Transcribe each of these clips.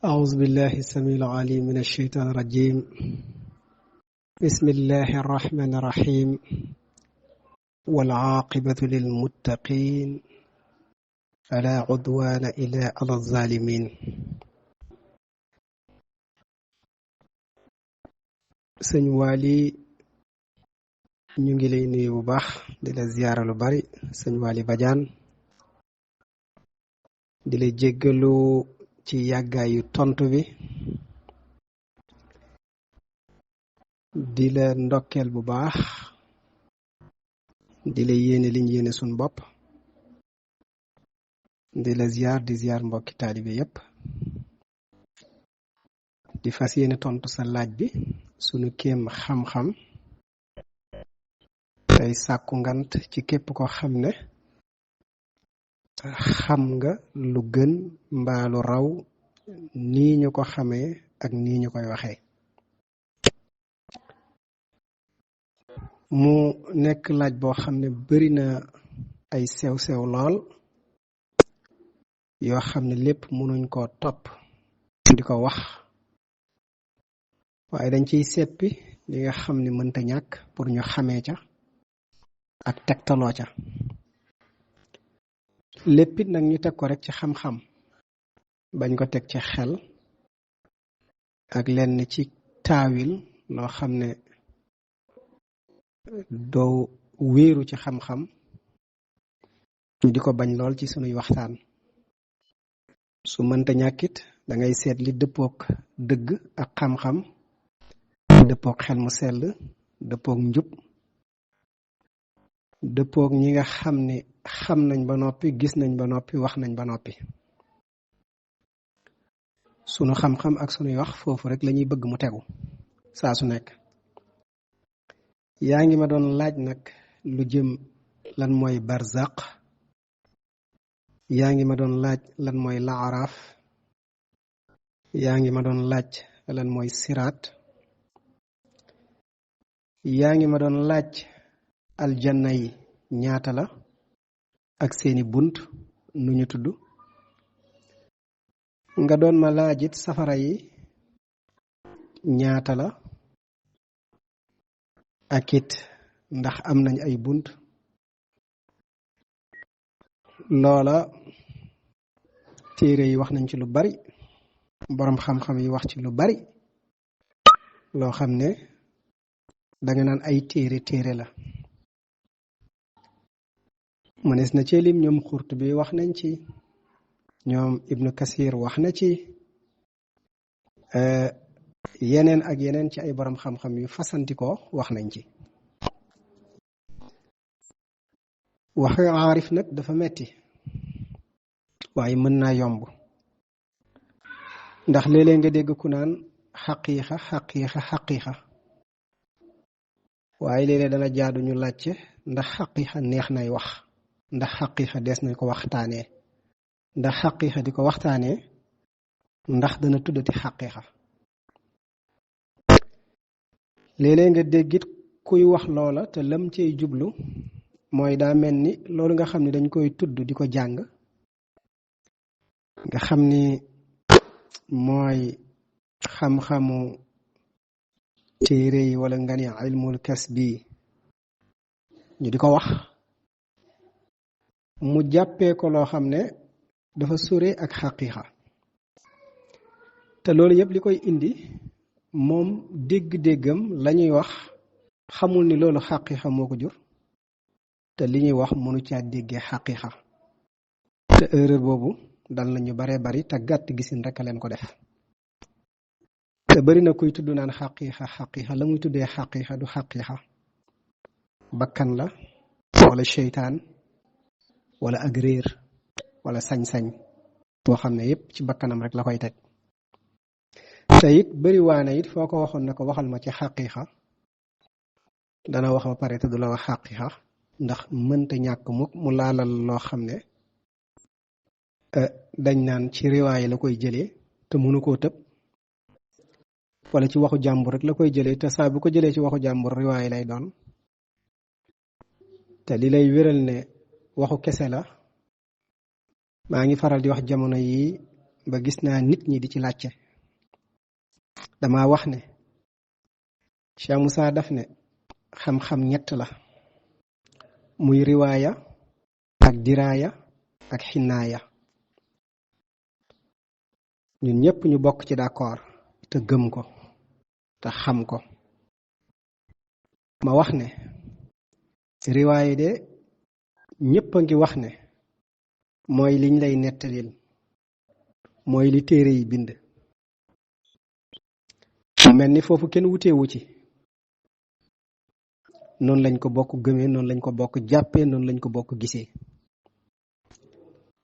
أعوذ بالله السميع العليم من الشيطان الرجيم بسم الله الرحمن الرحيم والعاقبة للمتقين فلا عدوان إلا على الظالمين sëñ Waly ñu ngi lay nuyu bu baax di la ziyaara lu bari sëñ Waly Badiane di la jéggalu ci yàggaayu tontu bi di la ndokkeel bu baax di la yéene liñ yéene suñ bopp di la ziyaar mbokki taalibe yépp di fas yéene tontu sa laaj bi sunu kéem xam-xam tey sàkku ngant ci képp ko xam ne xam nga lu gën mbaa lu raw nii ñu ko xamee ak nii ñu koy waxee mu nekk laaj boo xam ne bari na ay sew-sew lool yoo xam ne lépp mënuñ koo topp di ko wax waaye dañ ciy seppi li nga xam ne mënta ñàkk pour ñu xamee ca ak tegtaloo ca léppit nag ñu teg ko rek ci xam-xam bañ ko teg ci xel ak lenn ci taawil loo xam ne doo wéeru ci xam-xam ñu di ko bañ lool ci sunuy waxtaan su mënta ñàkkit dangay seet li dëppook dëgg ak xam-xam dëppook xel mu sell dëppook njub dëppook ñi nga xam ne xam nañ ba noppi gis nañ ba noppi wax nañ ba noppi sunu xam-xam ak sunuy wax foofu rek lañuy bëgg mu tegu saa su nekk yaa ngi ma doon laaj nag lu jëm lan mooy barzaq yaa ngi ma doon laaj lan mooy laaraaf yaa ngi ma doon laaj lan mooy siraat yaa ngi ma doon laaj aljanna yi ñaata la ak seeni bunt nu ñu tudd nga doon ma laajit safara yi ñaata la ak it ndax am nañ ay bunt loola téere yi wax nañ ci lu bari boroom xam-xam yi wax ci lu bari loo xam ne danga naan ay téere la mënees na ci lim ñoom Xurtubi wax nañ ci ñoom Ibnu Kasir wax na ci yeneen ak yeneen ci ay borom xam-xam yu fasantikoo wax nañ ci waxu aarif nag dafa metti waaye mën naa yomb ndax léeg-léeg nga dégg ku naan xaqiiqa waaye léeg-léeg dana jaadu ñu laajte ndax xaqiiqa neex nay wax ndax xaqiiqa des nañ ko waxtaanee ndax xaqiiqa di ko waxtaanee ndax dana tuddati xaqiiqa léeg-léeg nga déggit kuy wax loola te lam cey jublu mooy daa mel ni loolu nga xam ne dañ koy tudd di ko jàng nga xam ni mooy xam-xamu téere yi wala nga ni ilmul kasbi ñu di ko wax mu jàppee ko loo xam ne dafa sore ak xaqiiqa te loolu yëpp li koy indi moom dégg-déggam lañuy wax xamul ni loolu xaqiiqa moo ko jur te li ñuy wax mënu caa déggee xaqiiqa te erreur boobu dal nañu baree bari te gàtt gisin rek a leen ko def te bari na kuy tudd naan xaqiiqa la muy tuddee xaqiiqa du xaqiiqa bakkan la wala seytaan wala ak réer wala sañ-sañ boo xam ne yépp ci bakkanam rek la koy teg te it bari waane it foo ko waxoon ne ko waxal ma ci xaqiiqa dana wax ba pare te du la wax xaqiiqa ndax mënta ñàkk mukk mu laalal loo xam ne dañ naan ci riwaay la koy jëlee te mënu koo tëb wala ci waxu jàmbur rek la koy jëlee te saa bu ko jëlee ci waxu jàmbur riwaay lay doon te li lay wéral ne waxu kese la maa ngi faral di wax jamono yi ba gis naa nit ñi di ci laajte dama wax ne Cheikh Moussa daf ne xam-xam ñett la muy riwaaya ak diraaya ak xinaaya ñun ñëpp ñu bokk ci d'accord te gëm ko te xam ko ma wax ne riwaaya de ñëpp a ngi wax ne mooy liñ lay nettalil mooy li téere yi bind mu mel ni foofu kenn wuteewu ci noonu lañ ko bokk gëmee noonu lañ ko bokk jàppee noonu lañ ko bokk gisee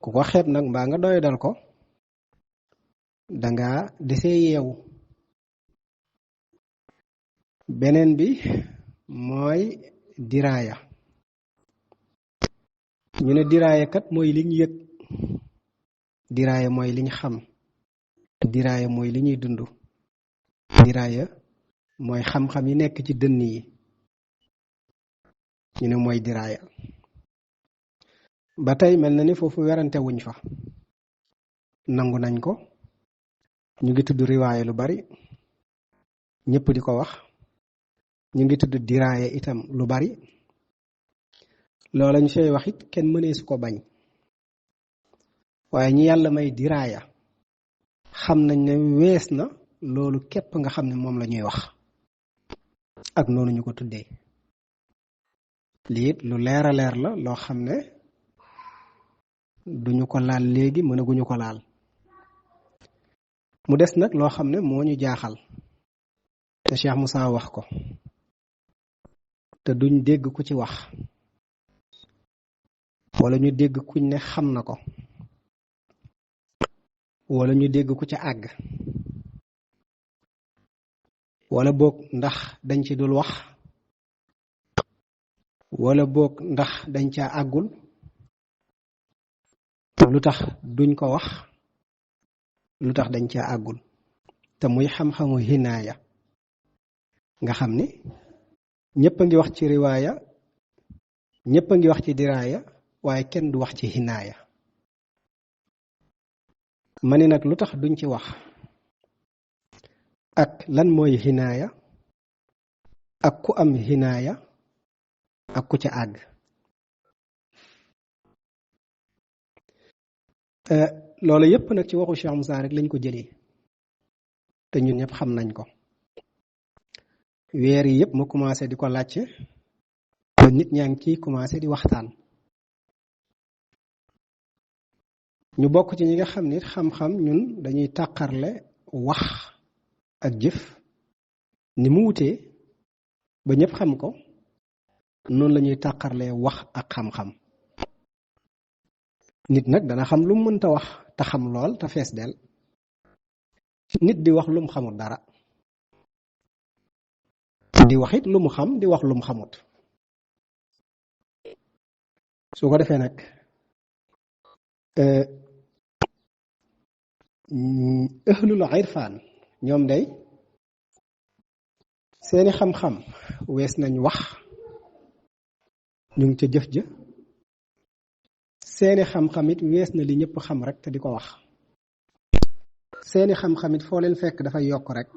ku ko xeeb nag mbaa nga doy dal ko danga desee yeewu beneen bi mooy diraaya ñu ne diraaya kat mooy liñ yëg diraaya mooy liñ xam diraaya mooy li ñuy dund diraaya mooy xam-xam yi nekk ci dënn yi ñu ne mooy diraaya ba tey mel na ni foofu werante wuñ fa nangu nañ ko ñu ngi tudd riwaaya lu bari ñëpp di ko wax ñu ngi tudd diraaya itam lu bari loola ñu sey wax it kenn mënee su ko bañ waaye ñi yàlla may diraaya xam nañ ne wees na loolu képp nga xam ne moom la ñuy wax ak noonu ñu ko tuddee lii it lu leer a leer la loo xam ne duñu ko laal léegi mënaguñu ko laal mu des nag loo xam ne moo ñu jaaxal te Cheikh Moussa wax ko te duñ dégg ku ci wax wala ñu dégg kuñ ne xam na ko wala ñu dégg ku ca àgg wala boog ndax dañ ci dul wax wala boog ndax dañ ca àggul lu tax duñ ko wax lu tax dañ ca àggul te muy xam-xamu hinaaya nga xam ni ñëpp a ngi wax ci riwaaya ñëpp a ngi wax ci diraaya waaye kenn du wax ci hinaaya ma ni nag lu tax duñ ci wax ak lan mooy hinaaya ak ku am hinaaya ak ku ca àgg loolu yépp nag ci waxu Cheikh Moussa rek lañ ko jëlee te ñun ñëpp xam nañ ko weer yi yépp mu commencé di ko laajte ba nit ñaa ngi ciy commencé di waxtaan ñu bokk ci ñi nga xam ni xam-xam ñun dañuy tàqarle wax ak jëf ni mu wutee ba ñëpp xam ko noonu la ñuy tàqarle wax ak xam-xam nit nag dana xam lu mu mënta wax te xam lool te fees del nit di wax lu mu xamut dara di wax it lu mu xam di wax lu mu xamut su ko defee nag ahlul irfaan ñoom day seeni xam-xam wees nañ wax ñu ngi ca jëf ja seeni xam-xam it wees na li ñëpp xam rek te di ko wax seeni xam-xam it foo leen fekk dafay yokk rek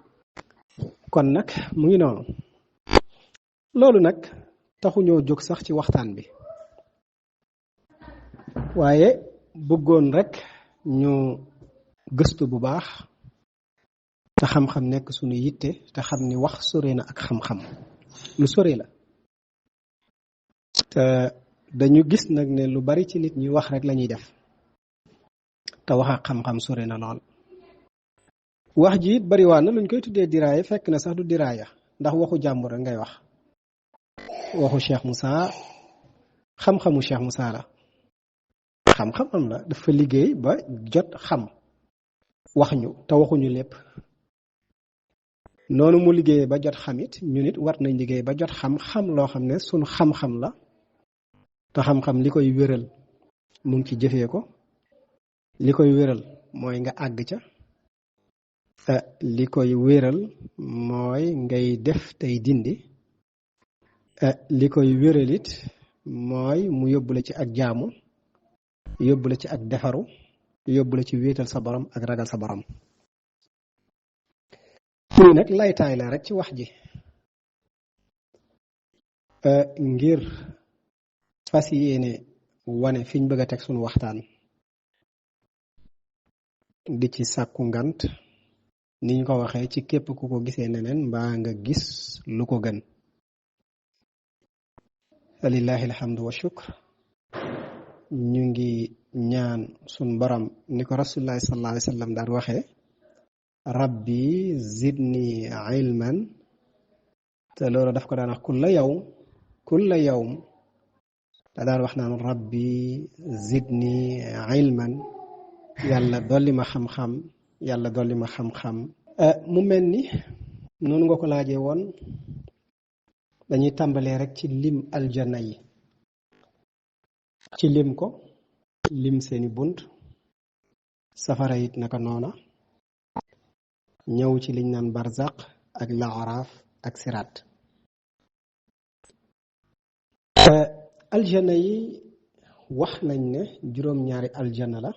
kon nag mu ngi noonu loolu nag taxuñoo jóg sax ci waxtaan bi waaye bëggoon rek ñu gëstu bu baax te xam-xam nekk suñu yitte te xam ni wax sore na ak xam-xam lu sore la te dañu gis nag ne lu bari ci nit ñi wax rek lañuy def te wax ak xam-xam sore na lool wax ji it bariwaan na luñ koy tuddee diraaya fekk na sax du diraaya ndax waxu jàmbur rek ngay wax waxu Cheikh Moussa xam-xamu Cheikh Moussa la xam-xam am na dafa liggéey ba jot xam wax ñu te waxuñu lépp noonu mu liggéey ba jot xam it ñu nit war nañ liggéey ba jot xam-xam loo xam ne sunu xam-xam la te xam-xam li koy wéral mu ngi ci jëfee ko li koy wéral mooy nga àgg ca li koy wéral mooy ngay def tey dindi li koy wéral it mooy mu yóbbu la ci ak jaamu yóbbu la ci ak defaru yóbbu la ci wéetal sa borom ak ragal sa borom. lii nag laytaay la rek ci wax ji ngir fas yéene wane fiñ bëgg a teg sunu waxtaan di ci sàkku ngant niñ ko waxee ci képp ku ko gisee neneen mbaa nga gis lu ko gën. lillahi alhamdu wa shukr. ñu ngi ñaan sun borom ni ko rasulullahi sallallahu alayhi wa sallam daan waxee rabbi zidni ilman, te loolu daf ko daan wax kulla yawm da daan wax naan rabbi zidni ilman, yàlla dolli ma xam-xam, yàlla dolli ma xam-xam. mu mel ni noonu nga ko laajee woon dañuy tàmbalee rek ci lim aljanna yi, ci lim ko lim seeni bunt, safara it naka noona, ñëw ci liñ naan barzaq ak laaraaf ak siraat. aljanna yi wax nañ ne juróom-ñaari aljanna la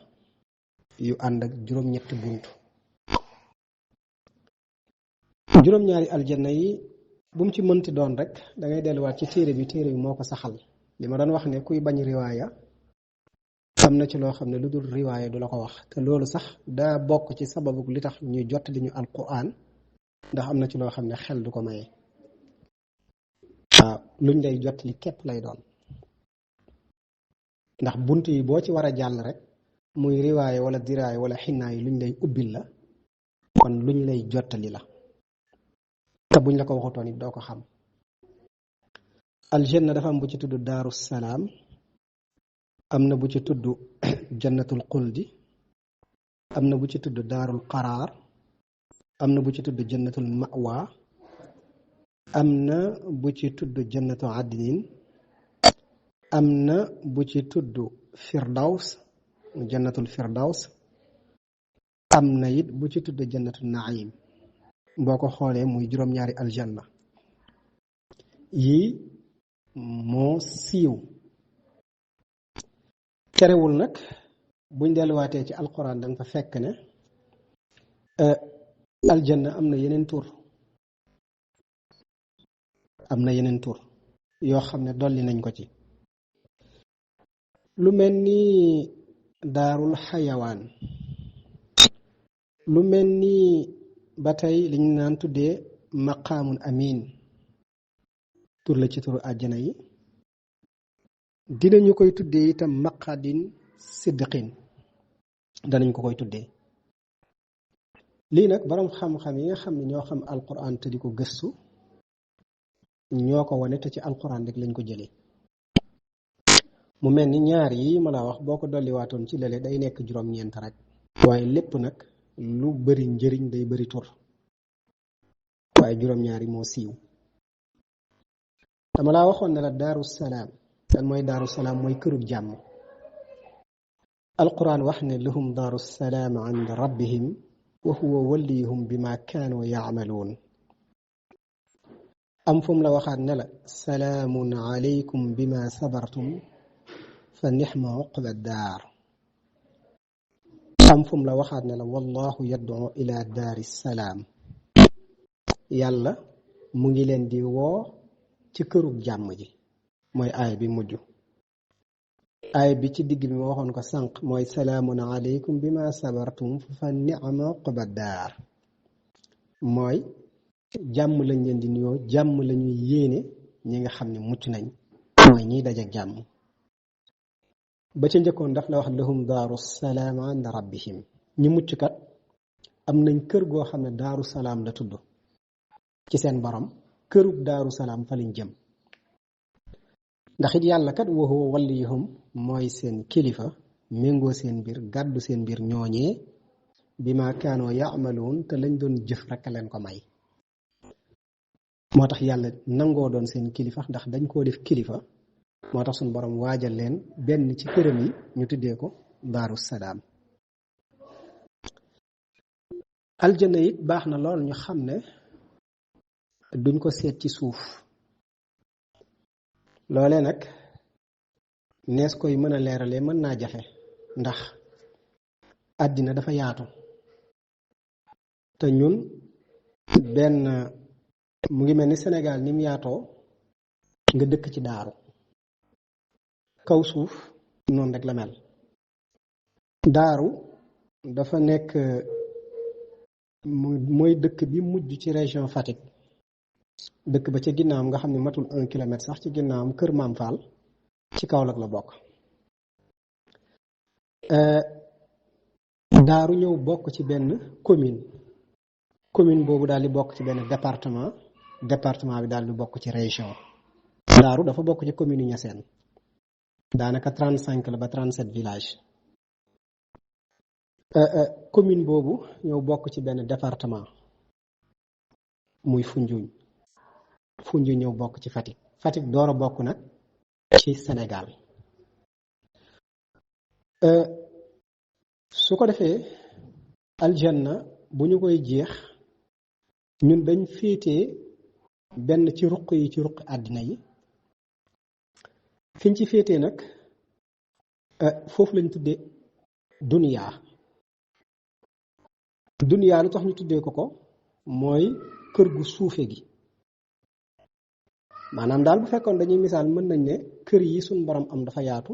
yu ànd ak juróom-ñetti bunt. juróom-ñaari aljanna yi bu mu ci mënti doon rek da ngay delluwaat ci téere bi moo ko saxal. li ma doon wax ne kuy bañ riwaaya am na ci loo xam ne lu dul riwaaya du la ko wax, te loolu sax daa bokk ci sababu li tax ñuy jottali ñu alquran, ndax am na ci loo xam ne xel du ko maye. waaw luñ lay jottali képp lay doon, ndax bunt yi boo ci war a jàll rek muy riwaaya wala diraaya wala xinaa yi luñ lay ubbil la, kon luñ lay jottali la, te buñ la ko waxutoon it doo ko xam. aljanna dafa am bu ci tudd daaru salaam, am na bu ci tudd jannatul xuldi, am na bu ci tudd daarul qaraar, am na bu ci tudd jannatul mawa, am na bu ci tudd jannatu adnin, am na bu ci tudd firdaws, jannatul firdaws, am na it bu ci tudd jannatul naim. boo ko xoolee muy juróom-ñaari aljanna yii moo siiw. terewul nag buñ delluwaatee ci alquran danga fa fekk ne aljanna am na yeneen tur, yoo xam ne dolli nañ ko ci, lu mel ni daarul xayawaan, lu mel ni ba tey liñ naan tuddee maqaamun amin, tur la ci turu àjjana yi. dinañu koy tuddee itam maqadin siddiqin, danañ ko koy tuddee. lii nag boroom xam-xam yi nga xam ne ñoo xam alquran te di ko gëstu ñoo ko wane, te ci alquran rek lañ ko jëlee. mu mel ni ñaar yi ma la wax boo ko dolliwaatoon ci lële day nekk juróom-ñeent rek, waaye lépp nag lu bari njëriñ day bari tur, waaye juróom-ñaari moo siiw. dama laa waxoon ne la daaru salaam, kan mooy daaru salaam? mooy kërug jàmm. alquran wax ne lahum daaru salaam inda rabbihim wa huwa waliyuhum bima kaanu yaamaluun. am fu mu la waxaat ne la salaamun alaykum bima sabartum fa nixma uqba daar. am fu mu la waxaat ne la wallahu yad'u ila daari salaam. yàlla mu ngi leen di woo ci kërug jàmm ji, mooy aay bi mujj. aay bi ci digg bi ma waxoon ko sànq mooy salaamun alaykum bima sabartum fa ni'ma uqba daar, mooy jàmm lañ leen di nuyoo, jàmm lañuy yéene ñi nga xam ne mucc nañ, mooy ñiy dajeek jàmm. ba ca njëkkoon daf la wax lahum daaru salaam inda rabbihim, ñi mucc kat am nañ kër goo xam ne daaru salaam la tudd ci seen borom, kërug daaru salaam fa lañ jëm. ndax it yàlla kat wa huwa waliyuhum mooy seen kilifa, méngoo seen mbir, gàddu seen mbir ñooñee, bima kaanoo yaamaluun, te lañ doon jëf rek leen ko may. moo tax yàlla nangoo doon seen kilifa, ndax dañ koo def kilifa, moo tax suñu borom waajal leen benn ci këram yi ñu tuddee ko daaru salaam. aljanna it baax na lool ñu xam ne duñ ko seet ci suuf. loolee nag nees koy mën a leeralee mën naa jafe, ndax àddina dafa yaatu te ñun benn mu ngi mel ni Sénégal ni mu yaatoo nga dëkk ci daaru kaw suuf noonu rek la mel daaru dafa nekk mooy dëkk bi mujj ci région Fatick dëkk ba ca ginnaawam nga xam ne matul 1 kilomètre sax ci ginnaawam Kër Maam Fall ci Kaolack la bokk daaru ñëw bokk ci benn commune boobu daal di bokk ci benn département bi daal di bokk ci région daaru dafa bokk ci commune yi Niassène daanaka 35 la ba 37 villages commune boobu ñëw bokk ci benn département muy Foundiougne ñëw bokk ci Fatick door a bokk nag ci Sénégal su ko defee aljanna bu ñu koy jeex ñun dañ féetee benn ci ruq àddina yi fiñ ci féetee nag foofu lañ tuddee duniyaa lu tax ñu tuddee ko mooy kër gu suufe gi maanaam daal bu fekkoon dañuy misaal mën nañ ne kër yi suñ borom am dafa yaatu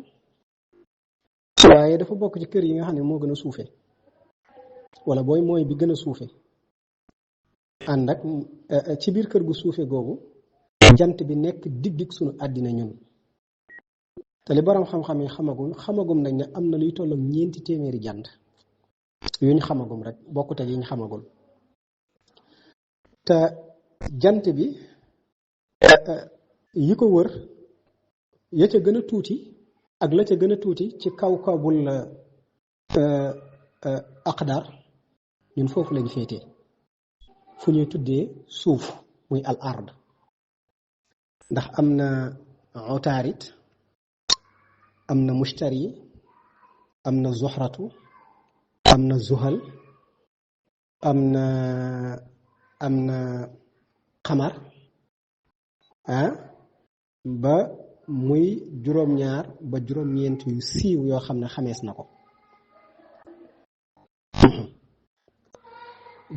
waaye dafa bokk ci kër yi nga xam ne moo gën a suufe wala mooy bi gën a suufe ànd ak ci biir kër gu suufe googu jant bi nekk digg sunu àddina ñun te li borom xam-xam yi xamagum nañ ne am na luy tolloog 4 téeméeri jant yuñ xamagum rek bokkut ak yiñ xamagul te jant bi yi ko wër ya ca gën a tuuti ak la ca gën a tuuti ci kawkabul aqdar ñun foofu lañ féetee fu ñuy tuddee suuf muy al ard ndax am na utaarit am na mushtari am na zuhratu am na zuhal am na xamar ba muy juróom-ñaar ba juróom-ñeent yu siiw yoo xam ne xamees na ko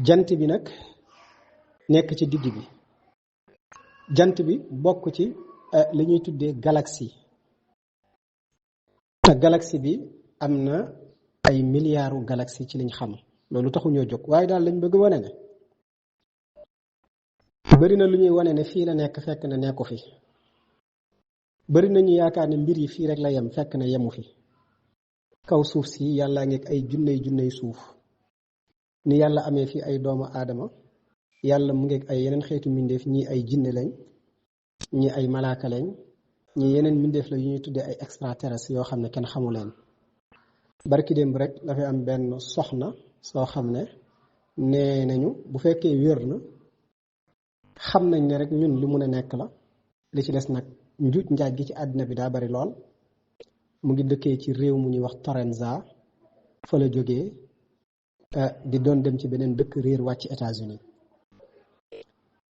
jant bi nag nekk ci digg bi jant bi bokk ci li ñuy tuddee galaxie te galaxie bi am na ay milliards galaxie ci liñ xam loolu taxu ñoo jóg waaye daal lañ bëgg wane ne bari na lu ñuy wane ne fii la nekk fekk na nekku fi bari nañu yaakaar ne mbir yi fii rek la yem fekk na yemu fi kaw suuf si yàlla ngeeg ay junney suuf ni yàlla amee fi ay doomu aadama yàlla mu ngeeg ay yeneen xeetu mbindeef ñii ay jinne lañ ñii ay malaaka lañ ñii yeneen mbindeef la yu ñuy tuddee ay extraterrestres yoo xam ne kenn xamu leen barki démb rek dafay am benn soxna soo xam ne nee nañu bu fekkee wér na xam nañ ne rek ñun lu mun a nekk la li ci des nag njuuj njaaj gi ci àddina bi daa bari lool mu ngi dëkkee ci réew mu ñuy wax Torenza fa la jógee di doon dem ci beneen dëkk réer wàcc États-Unis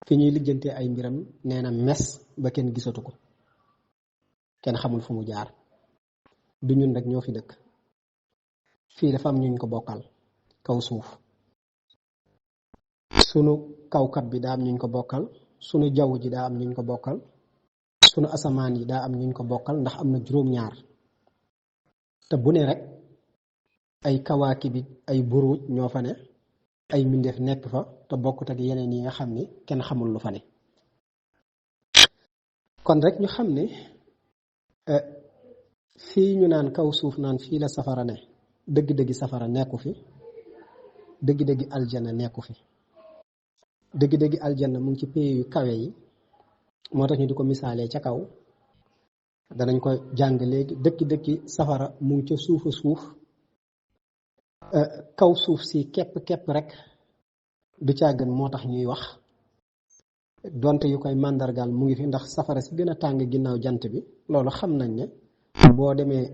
fi ñuy lijjantee ay mbiram nee na mes ba kenn gisatu ko kenn xamul fu mu jaar du ñun rek ñoo fi dëkk fii dafa am ñuñ ko bokkal kaw suuf sunu kawkat bi daa am ñuñ ko bokkal sunu jaww ji daa am ñuñ ko bokkal sunu asamaan yi daa am ñuñ ko bokkal ndax am na juróom-ñaar te bu ne rek ay kawaaki bi ay buruuj ñoo fa ne ay mbindeef nekk fa te bokkut ak yeneen yi nga xam ni kenn xamul lu fa ne kon rek ñu xam ne fii ñu naan kaw suuf naan fii la safara ne dëgg-dëggi safara nekku fi dëgg-dëggi aljanna nekku fi dëgg-dëggi aljanna mu ngi ci pays yu kawe yi moo tax ñu di ko misaalee ca kaw danañ ko jàng léegi dëkki safara mu ngi ca suufa suuf kaw suuf si képp rek du càggan moo tax ñuy wax donte yu koy màndargaal mu ngi fi ndax safara si gën a tàng ginnaaw jant bi loolu xam nañ ne boo demee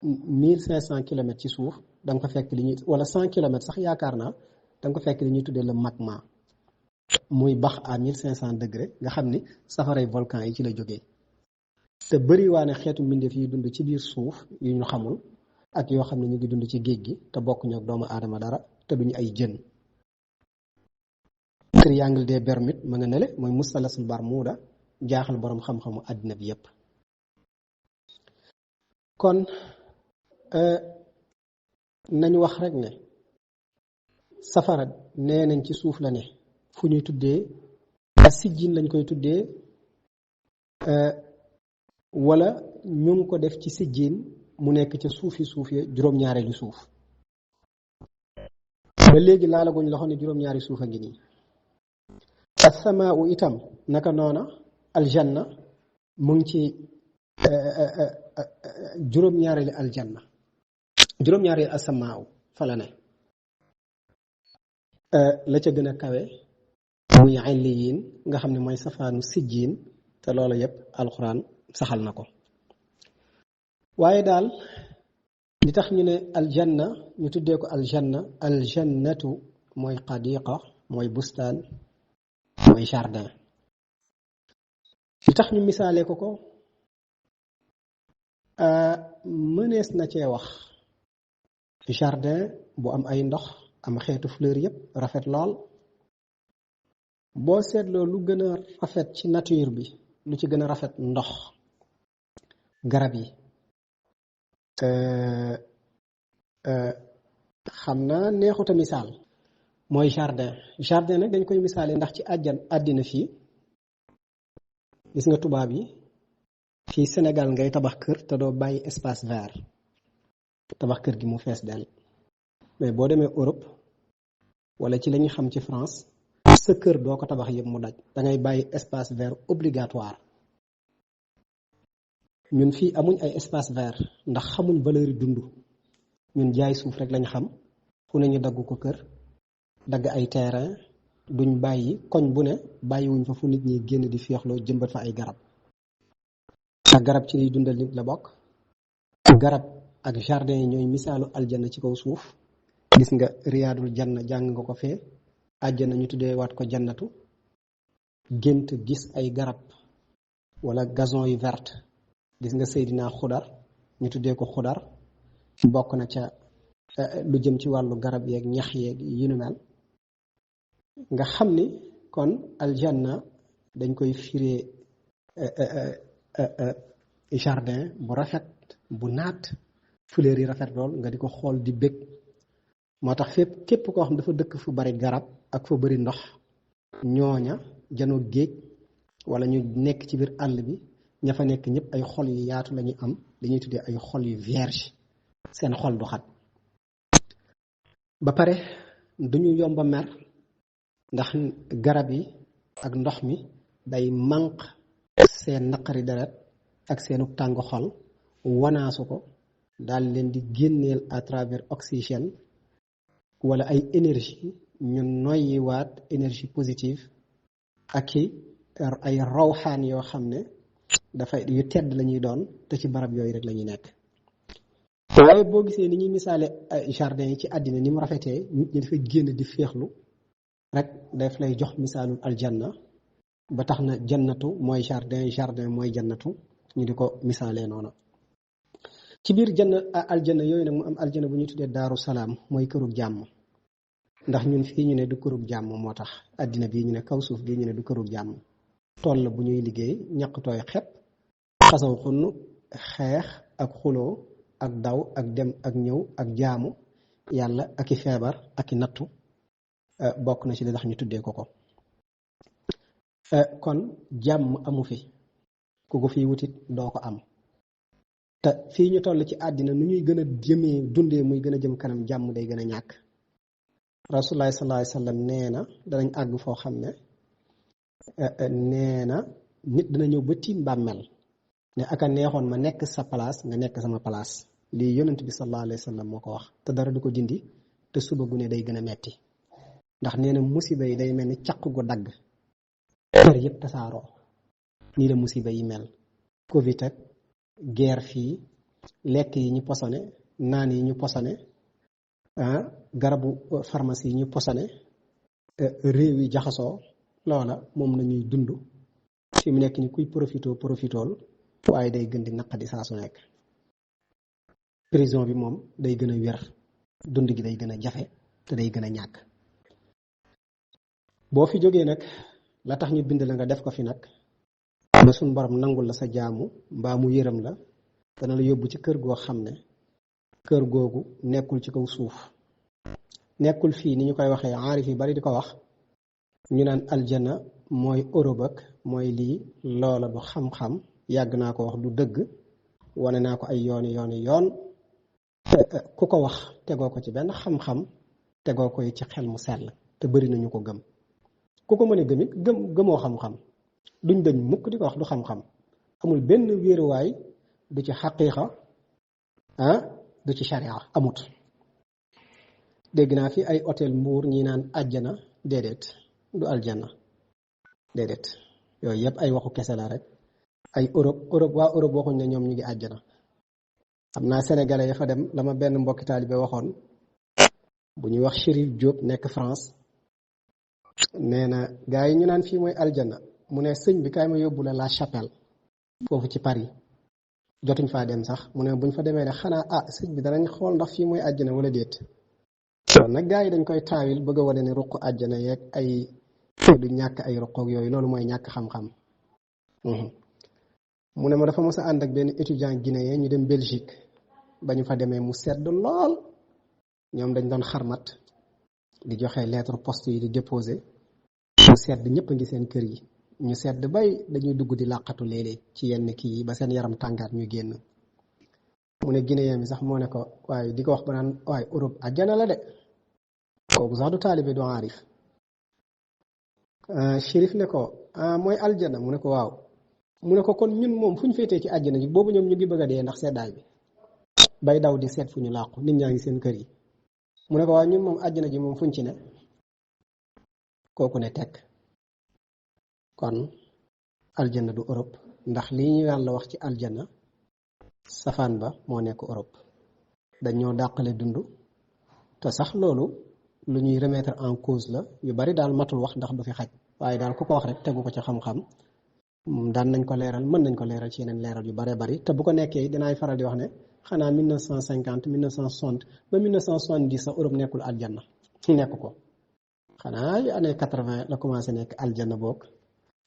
1500 kilomètres ci suuf da nga ko fekk li ñuy wala 100 kilomètres sax yaakaar naa da nga ko fekk li ñuy tuddee le magma muy bax à 1500 degré nga xam ni safaray volcan yi ci la jógee te bëri waa ne xeetu mbindeef yi dund ci biir suuf yu ñu xamul ak yoo xam ne ñu ngi dund ci géej gi te bokk ñoo doomu aadama dara te duñu ay jën. triangle des Bermudes ma nga nele mooy mustalasul Bermuda jaaxal boroom xam-xamu àddina bi yépp. kon nañu wax rek ne safara nee nañ ci suuf la ne fu ñuy tuddee asijjin lañ koy tuddee wala ñu ngi ko def ci sijjin mu nekk ca suufi suuf ya juróom-ñaareelu suuf ba léegi laalaguñ loxo ne juróom-ñaari suuf a ngi nii. asamaa u itam naka noona aljanna mu ngi ci juróom-ñaareelu aljanna juróom-ñaareelu asamaa u fa la ne la ca gën a kawe muy illiyin nga xam ne mooy safaanu sijjiin te loolu yépp alxuraan saxal na ko. waaye daal li tax ñu ne aljanna ñu tuddee ko aljanna aljannatu mooy xadiqa mooy bustaan mooy jardin. li tax ñu misaale ko mënees na cee wax jardin bu am ay ndox am xeetu fleur yépp rafet lool. boo seetloo lu gën a rafet ci nature bi lu ci gën a rafet ndox garab yi xam naa neexuta misaal mooy jardin nag dañ koy misaale ndax ci àddina fii gis nga tubaab yi fii Sénégal ngay tabax kër te doo bàyyi espace vert tabax kër gi mu fees dell mais boo demee Europe wala ci lañu xam ci France sa kër doo ko tabax yëpp mu daj dangay bàyyi espace vert obligatoire. ñun fii amuñ ay espace vert ndax xamuñ valeur yi dund ñun jaay suuf rek lañ xam fu ne ñu dagg ko kër dagg ay terrain duñ bàyyi koñ bu ne bàyyiwuñ fa fu nit ñi génn di féexloo jëmbat fa ay garab ndax garab ci liy dundal nit la bokk. garab ak jardin yi ñooy misaalu aljanna ci kaw suuf. gis nga riyaadul janna jàng nga ko fee àjjana ñu tuddee waat ko jannatu. gént gis ay garab wala gazon yu verte gis nga Seydina Xudar ñu tuddee ko Xudar bokk na ca lu jëm ci wàllu garab yeeg ñax yeeg yu nu mel nga xam ni kon aljanna dañ koy firee jardin bu rafet bu naat fleur yi rafet lool nga di ko xool di bëgg. moo tax képp koo xam dafa dëkk fu bari garab ak fu bari ndox ñooña janoo géej wala ñu nekk ci biir àll bi ña fa nekk ñëpp ay xol yu yaatu lañuy am li ñuy tuddee ay xol yu vierge seen xol du xat ba pare duñu yomba mer ndax garab yi ak ndox mi day manq seen naqari deret ak seenu tàng xol wanaasu ko daal leen di génneel à travers oxygène wala ay énergie ñu noyyiwaat énergie positive ak ay rawxaan yoo xam ne dafay yu tedd lañuy doon te ci barab yooyu rek lañuy nekk. waaye boo gisee ni ñuy misaale jardin yi ci àddina ni mu rafetee nit ñi dafay génn di féexlu rek daf lay jox misaalul aljanna ba tax na jannatu mooy jardin mooy jannatu ñu di ko misaalee noonu. ci biir aljanna yooyu nag mu am aljanna bu ñuy tuddee daaru salaam mooy kërug jàmm ndax ñun fii ñu ne du kërug jàmm moo tax àddina bii ñu ne kaw suuf bii ñu ne du kërug jàmm tool la bu ñuy liggéey ñaq tooy xepp xasaw xunn xeex ak xuloo ak daw ak dem ak ñëw ak jaamu yàlla ak i feebar ak i nattu bokk na ci li tax ñu tuddee ko kon jàmm amu fi ku ko fii wutit doo ko am te fii ñu toll ci àddina nu ñuy gën a jëmee dundee muy gën a jëm kanam jàmm day gën a ñàkk. Rasulullah sallallahu alayhi wasallam nee na danañ àgg foo xam ne nee na nit dina ñëw ba tiim bàmmeel ne aka neexoon ma nekk sa place nga nekk sama place lii yonent bi sallallahu alayhi wasallam moo ko wax te dara du ko dindi te suba gu ne day gën a metti ndax nee na musiba yi day mel ni caq gu dagg kër yëpp tasaaroo nii la musiba yi mel. Covid ak guerre fii lekk yi ñu posone naan yi ñu posone garabu pharmacie yi ñu posone réew yi jaxasoo loola moom la ñuy dund fi mu nekk ni kuy profitool waaye day gën di naqadi saa su nekk. prison bi moom day gën a wér dund gi day gën a jafe te day gën a ñàkk. boo fi jógee nag la tax ñu bind la nga def ko fi nag ba suñ borom nangul la sa jaamu mbaa mu yërëm la dana la yóbbu ci kër goo xam ne kër googu nekkul ci kaw suuf, nekkul fii ni ñu koy waxee aarif yi bari di ko wax ñu naan aljana mooy Europe ak mooy lii. loola du xam-xam, yàgg naa ko wax du dëgg, wane naa ko ay yoon ku ko wax tegoo ko ci benn xam-xam, tegoo ko ci xel mu sell, te bari nañu ko gëm. ku ko mën a gëmit gëmoo xam-xam, duñ dañ mukk di ko wax du xam-xam. amul benn wéeruwaay, du ci xaqiiqa du ci sharia, amut. dégg naa fi ay hôtel Mbuur ñi naan àjjana, déedéet du aljana, déedéet. yooyu yëpp ay waxu kese la rek. ay Europe waa Europe waxuñ ne ñoom ñu ngi àjjana. xam naa sénégalais ya fa dem la ma benn mbokki taalibe waxoon, bu ñuy wax Chérif Diop nekk France, nee na gars yi ñu naan fii mooy aljana, mu ne sëñ bi kaay ma yóbbu la Chapelle foofu ci Paris. jotuñ faa dem sax, mu ne buñ fa demee ne xanaa sëñ bi danañ xool ndax fii mooy àjjana wala déet. kon nag gars yi dañ koy taawil bëgg a wane ne ruq àjjana yeeg ay du ñàkk ay ruqoog yooyu, loolu mooy ñàkk xam-xam. mu ne ma dafa mos a ànd ak benn étudiant guinéen ñu dem Belgique. ba ñu fa demee mu sedd lool, ñoom dañ doon xarmat di joxe lettre poste yi di déposé. mu sedd, ñëpp a ngi seen kër yi, ñu sedd bay dañuy dugg di làqatu léeg-léeg ci yenn kii yi ba seen yaram tàngaat ñu génn. mu ne guinéen bi sax moo ne ko waaye di ko wax ba naan waaye Europe àjjana la de. kooku sax du taalibe du aarif. Chérif ne ko mooy aljana, mu ne ko waaw. mu ne ko kon ñun moom fu ñu féetee ci àjjana ji, boobu ñoom ñu ngi bëgg a dee ndax seddaay bi bay daw di seet fu ñu làqu, nit ñaa ngi seen kër yi. mu ne ko waaw ñun moom àjjana ji moom fuñ ci ne. kooku ne tekk. kon aljana du Europe, ndax lii ñu yàlla wax ci aljana safaan ba moo nekk Europe. dañoo dàqale dund, te sax loolu lu ñuy remettre en cause la. yu bari daal matul wax ndax du fi xaj, waaye daal ku ko wax rek tegu ko ci xam-xam. daan nañ ko leeral, mën nañ ko leeral ci yeneen leeral yu bare bari. te bu ko nekkee dinaay faral di wax ne xanaa 1950 1960 ba 1970 sax Europe nekkul aljanna, nekk ko. xanaa yu année 80 la commencé nekk aljanna boog,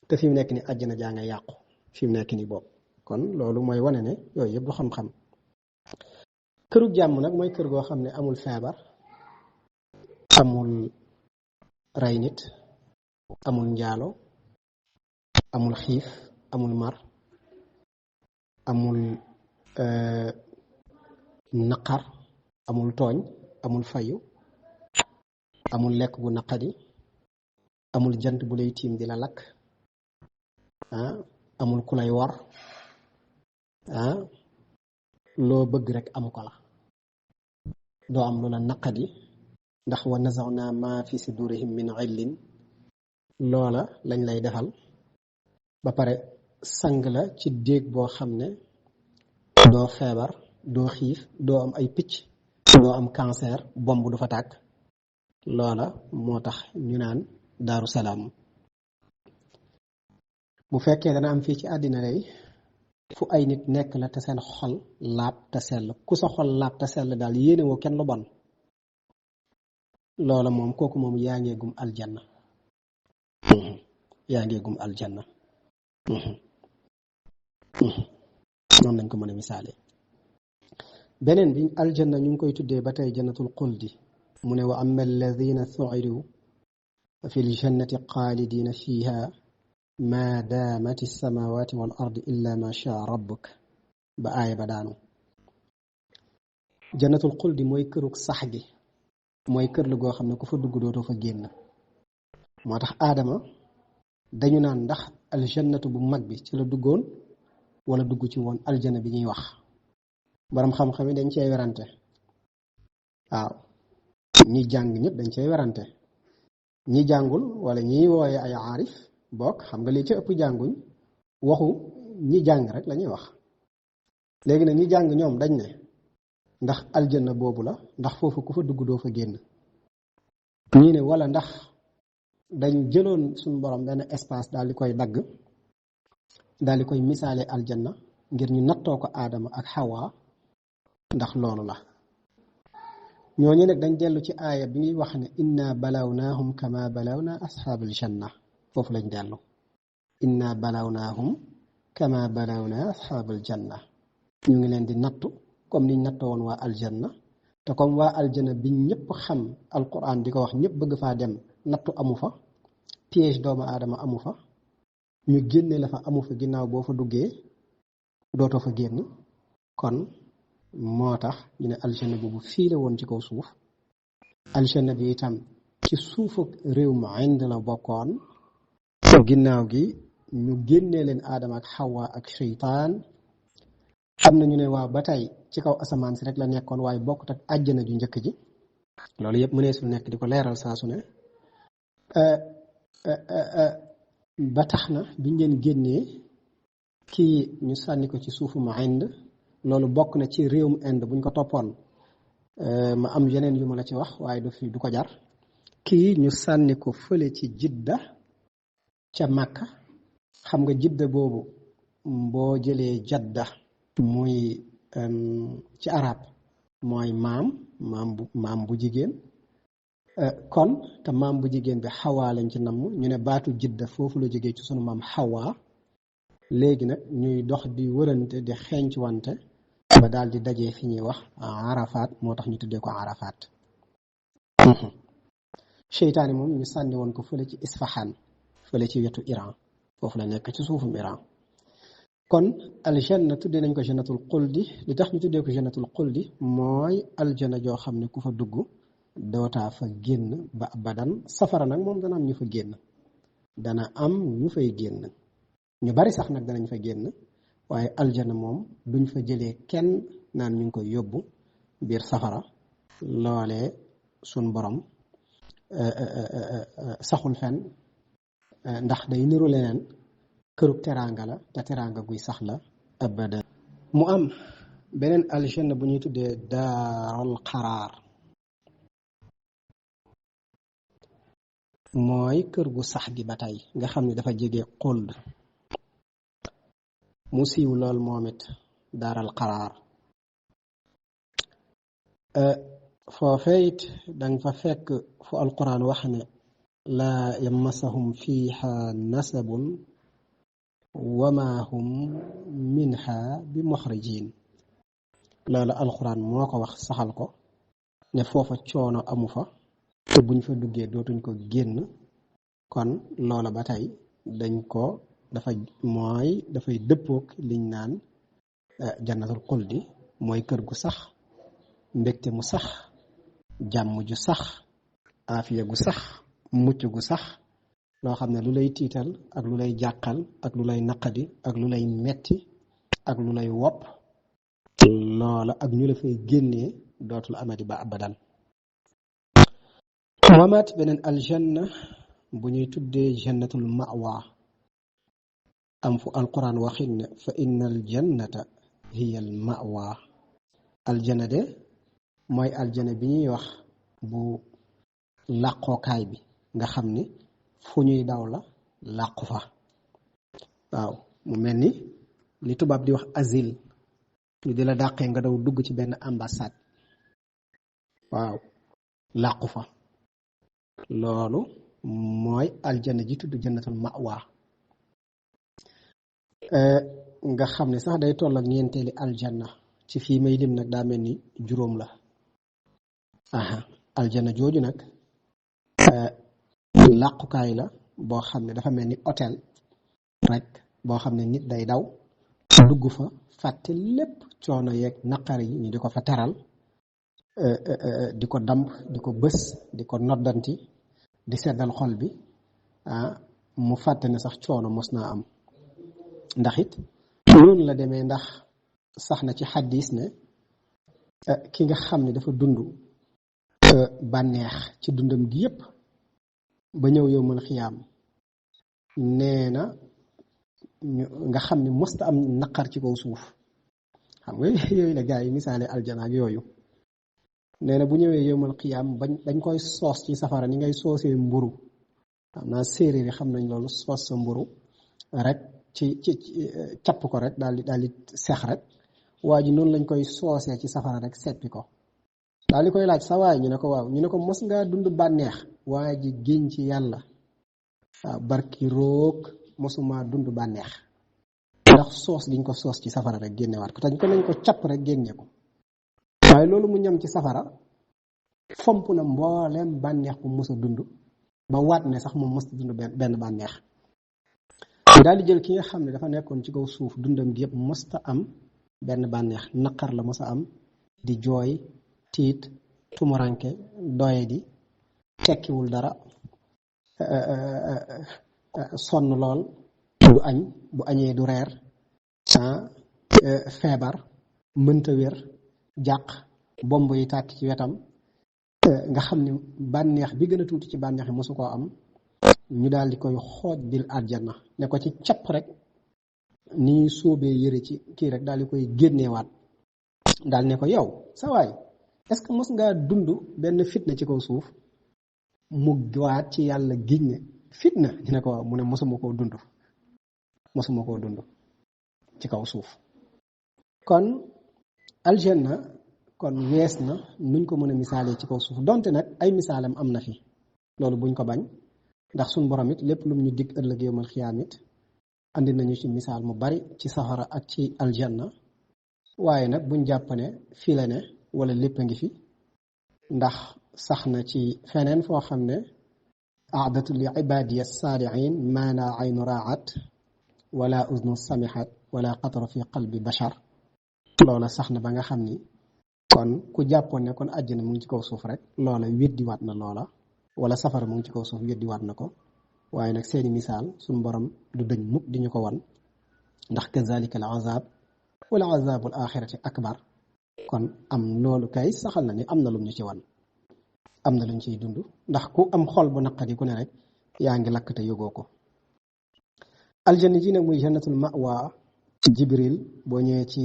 te fi mu nekk ni àjjana jaa nga yàqu fi mu nekk ni boog. kon loolu mooy wane ne yooyu yëpp du xam-xam. këru jàmm nag mooy kër goo xam ne amul feebar, amul rey nit, amul njaalo, amul xiif, amul mar, amul naqar, amul tooñ, amul fayu, amul lekk gu naqadi, amul jant bu lay tiim di la lakk, amul ku lay wor, loo bëgg rek am ko la. doo am lu la naqadi, ndax wa nazawna ma fi sudurihim min ghillin, loola lañ lay defal. ba pare sang la ci déeg boo xam ne doo feebar, doo xiif, doo am ay picc, doo am cancer, bomb du fa tàkk. loola moo tax ñu naan daaru salaam. bu fekkee dana am fii ci àddina lay fu ay nit nekk la te seen xol laab te sell, ku sa xol laab te sell daal yéene woo kenn lu bon, loola moom kooku moom yaa ngee gum aljanna. yaa ngee gum aljanna. noonu lañ ko mën a misaale. beneen bi aljanna ñu ngi koy tuddee ba tey jannatul xuldi. mu ne wa amma alladina su'idu fi ljannati xaalidina fiha ma daamat alsamawati wal ard illa ma shaa rabbuk, ba aaya ba daanu. jannatul xuldi mooy kërug sax gi, mooy kër la goo xam ne ku fa dugg dootoo fa génn. moo tax aadama dañu naan ndax aljannatu bu mag bi ci la duggoon wala dugg ci woon aljana bi ñuy wax. borom xam-xam yi dañ cey werante. waaw ñi jàng ñëpp dañ cey werante. ñi jàngul wala ñi wooye ay aarif bokk, xam nga li ci ëpp jànguñ, waxu ñi jàng rek la ñuy wax. léegi nag ñi jàng ñoom dañ ne ndax aljanna boobu la, ndax foofu ku fa dugg doo fa génn. ñii ne wala ndax dañ jëloon suñu borom benn espace daal di koy dagg, daal di koy misaale aljanna ngir ñu nattoo ko aadama ak xawa ndax loolu la ñooñu nag dañ dellu ci aaya bi ñuy wax ne inna balawnaahum kama balawna ashaabal janna foofu lañ dellu inna balawnaahum kama balawna ashaabal janna ñu ngi leen di nattu comme niñ nattoo woon waa aljanna te comme waa aljanna bi ñëpp xam alquran di ko wax ñëpp bëgg faa dem nattu amu fa piège doomu aadama amu fa ñu génne la fa amu fa ginnaaw boo fa duggee dootoo fa génn kon moo tax ñu ne aljanna boobu fii la woon ci kaw suuf aljanna bi itam ci suufu réew mu Ind la bokkoon ginnaaw gi ñu génnee leen aadama ak xawa ak seytaan xam na ñu ne waaw ba tey ci kaw asamaan si rek la nekkoon waaye bokkut ak àjjana ju njëkk ji loolu yëpp mëneesul nekk di ko leeral saa su ne ba tax na biñ leen génnee kii ñu sànni ko ci suufu mu Ind loolu bokk na ci réewum Inde buñ ko toppoon ma am yeneen yu ma la ci wax waaye du ko jar kii ñu sànni ko fële ci Jidda ca Makka xam nga Jidda boobu boo jëlee Jadda muy ci arab mooy maam bu jigéen kon te maam bu jigéen bi xawaa lañ ci namm ñu ne baatu Jidda foofu la jógee ci sunu maam xawaa léegi nag ñuy dox di wërante di xeeñc wante ba daal di dajee fi ñuy wax Arafat moo tax ñu tuddee ko Arafat seytaane moom ñu sànni woon ko fële ci Isfahan fële ci wetu Iran foofu la nekk ci suufum Iran kon aljanna tuddee nañ ko jannatul xuldi li tax ñu tuddee ko jannatul xuldi mooy aljanna joo xam ne ku fa dugg dootaa fa génn ba abadan safara nag moom dana am ñu fa génn dana am ñu fay génn ñu bari sax nag danañ fa génn waaye aljanna moom duñ fa jëlee kenn naan ñu ngi koy yóbbu biir safara loolee suñ borom saxul fenn ndax day niru leneen kërug teraanga la te teraanga guy sax la abada mu am beneen aljanna bu ñuy tuddee daaral xaraar mooy kër gu sax gi ba tey nga xam ne dafa jege xuld mu siiw lool moom it daaral xaraar foofee it danga fa fekk fu alquran wax ne laa yamassahum fiiha nasabun wama hum minha bi muxrijin loolu alquran moo ko wax saxal ko ne foofa coono amu fa te buñ fa duggee dootuñ ko génn kon loola ba tey dañ ko dafay dëppook liñ naan jannatul xuldi mooy kër gu sax mbégte mu sax jàmm ju sax aafiya gu sax mucc gu sax loo xam ne lu lay tiital ak lu lay jàqal ak lu lay naqadi ak lu lay metti ak lu lay wopp loola ak ñu la fay génnee dootul amati ba abadan wamaat beneen aljanna bu ñuy tuddee jannatul mawa am fu alquran waxin ne fa inna aljannata hiya al mawa aljanna de mooy aljanna bi ñuy wax bu làqookaay bi nga xam ni fu ñuy daw la làqu fa waaw mu mel ni li tubaab di wax asile ñu di la dàqee nga daw dugg ci benn ambassade waaw làqu fa loolu mooy aljanna ji tudd jannatul mawa nga xam ne sax day toll ak ñeenteeli aljanna ci fii may lim nag daa mel ni juróom la aljanna jooju nag làqukaay la boo xam ne dafa mel ni hôtel rek boo xam ne nit day daw dugg fa fàtte lépp coono yeeg naqar yi ñu di ko fa teral di ko damp di ko bës di ko noddanti di seddal xol bi mu fàtte ne sax coono mos naa am ndax it noonu la demee ndax sax na ci xaddiis ne ki nga xam ne dafa dund bànneex ci dundam gi yépp ba ñëw yowmal xiyaam nee na nga xam ne mosta am naqar ci kaw suuf xam nga yooyu la gaa yi misaale aljana ak yooyu nee na bu ñëwee yowmal xiyaam dañ koy soos ci safara ni ngay soosee mburu xam naa séeréer yi xam nañ loolu soos sa mburu rek ci capp ko rek daal di seex rek waa ji noonu lañ koy soosee ci safara rek seppi ko daal di koy laaj sa waay ñu ne ko waaw ñu ne ko mos ngaa dund bànneex waa ji génn ci yàlla waaw barki roog mosuma dund bànneex ndax soos giñ ko soos ci safara rek génnewaat ko tañ ko nañ ko capp rek génne ko waaye loolu mu ñam ci safara fomp na mbooleem bànneex bu mos a dund ba waat ne sax moom mos a dund benn bànneex daal di jël ki nga xam ne dafa nekkoon ci kaw suuf dundam gi yëpp mosta am benn bànneex naqar la mos a am di jooy tiit tumuranke doye di tekkiwul dara sonn lool du añ bu añee du reer feebar mënta wér jàq bomb yi tàkk ci wetam nga xam ne bànneex bi gën a tuuti ci bànneex yi mosu koo am ñu daal di koy xooj bil aljanna ne ko ci capp rek ni ñuy sóobee yëre ci kii rek daal di koy génneewaat daal ne ko yow sa waay est-ce que mos ngaa dund benn fitna ci kaw suuf mu waat ci yàlla giñ ne fitna ñu ne ko mu ne mosuma koo dund ci kaw suuf kon aljanna kon wees na nuñ ko mën a misaalee ci kaw suuf donte nag ay misaalam am na fi loolu buñ ko bañ ndax suñ borom it lépp lum ñu dig ëllëg yawmal xiyaam it andi nañu ci misaal mu bari ci safara ak ci aljanna waaye nag buñ jàpp ne fii la ne wala lépp a ngi fi ndax sax na ci feneen foo xam ne aadatu li ibadiya saalihin ma la aynu raat wala uznu samixat wala xatara fi qalbi bashar loola sax na ba nga xam ni kon ku jàppoon ne kon àjjana mu ngi ci kaw suuf rek loola weddiwaat na loola wala safara mu ngi ci kaw suuf weddiwaat na ko waaye nag seeni misaal suñu borom du dëñ mukk di ñu ko wan ndax kazalika al azab wala azabul axirati akbar kon am loolu kay saxal na ni am na lum ñu ci wan am na luñ ciy dund ndax ku am xol bu naqadi ku ne rek yaa ngi lakk te yëgoo ko aljanna ji nag muy jannatul mawa jibril boo ñëwee ci